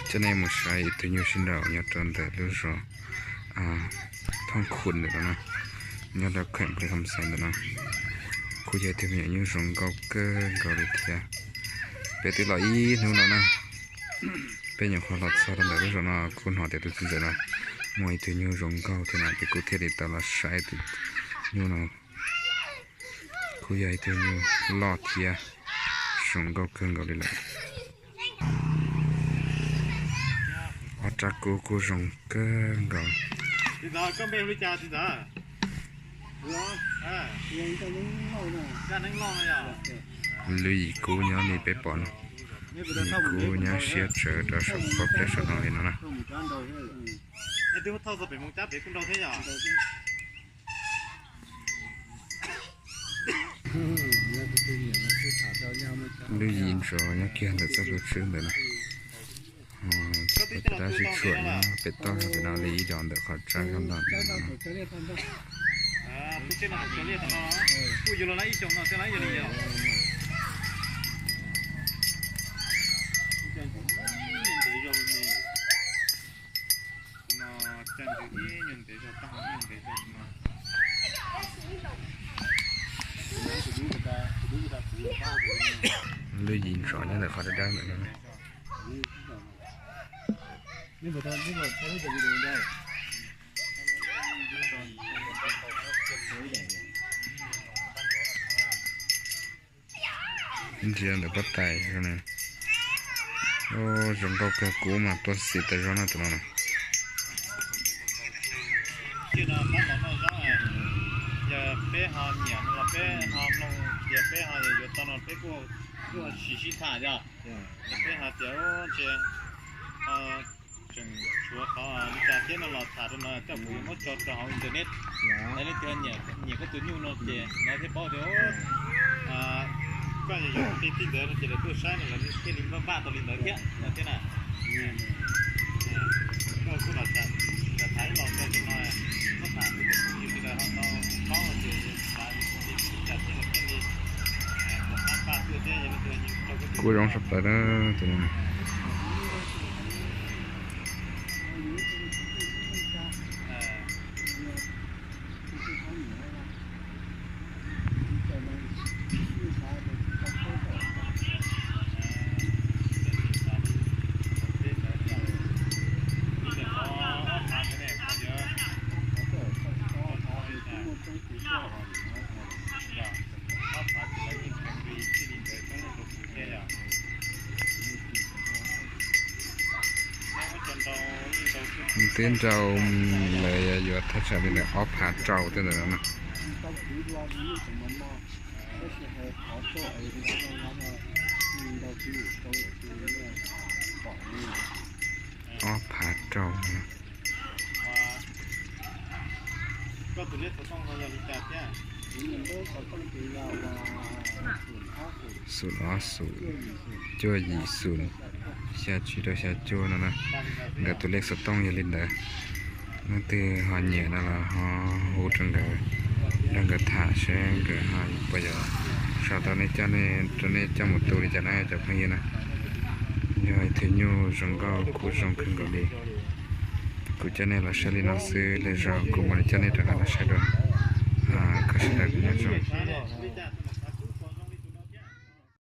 Coj nej mus saib ib tug nyuj sib nraus nyob rau ntawm lub zos Thooj Khun ntawm no na, nyob rau kheem Plis Kham Xais ntawm no. Kuj yog ib tug me nyuam nyuj zoo nkauj kawg nkaus li thiab. Peb twb los ib hnub no na, peb nyuam qhuav los txog rau ntawm lub zos no kuj hnov tias tus txiv ntxawm no muaj ib tug nyuj zoo nkauj thiab na, peb kuj thiaj li tau los saib tus nyuj no. Kuj yog ib tug nyuj loj thiab zoo nkauj kawg nkaus li lawm. Ob rab kub kuj zoo kawg nkaus. Lub yim kub nyob li peb pom no, yim kub nyob siab tsawv rau saum pob peb saum no li no na. Lub yim ntsos nyob kiag ntawm txoj hlua tshwb ntawm no. Tab sis tshuam nyob pem toj pem no li ib cov ntawm qhov tsaib zog ntawm no. Lub yim ntsos nyob ntawm qhov dawb dawb ntawm no. Ntsia ntawm pob tais zoo nkauj kawg, kub mas tuaj xis tas zog na tus no na. Yog peb ho nyiam no los peb ho mloog, yog peb ho yuav tau no peb kuj sim sib tham yog. Peb hais tias ntshe tseem tshuav qhov li cas thiab no los tham rau no coj kuv yuav muab tso rau hauv internet. Leej twg nyiam koj tus nyuj no ces lawv thiaj paub tias koj yuav yuav tus tij ntawd no ces lawv tuaj saib no lawv thiaj li npaj npaj tau li ntawd thiab no thiab na. Koj kuj los tham los tso rau no, koj tham tus phooj ywg sawv daws ho tau paub ces xav li cas thiab lawv thiaj li kom qab npaj tuaj thiab. Kuj zoo sab plaws na tus no. Twb nrau lawv yuav thaj tsam li ntawm ob phav rau tej ntawm no na. Ob phav rau. Xum ob xum, cuaj yim xum, xya tsib rau xya cuaj no na. Nkawd tus lej xov tooj yog li ntawd. Leej twg ho nyiam no los ho hu rau nkawd, nrog nkawd tham seb nkawd ho puas yuav sau tau nej coj, nej rau nej coj mus tu li cas na cov phooj ywg na. Yog ib tug nyuj zoo nkauj kub zoo kawg nkaus li. Kuv coj nej los saib li no xwb, lwm zaus kuv mam li coj nej rov qab los saib dua. Koj sawv daws kuv nyob zoo.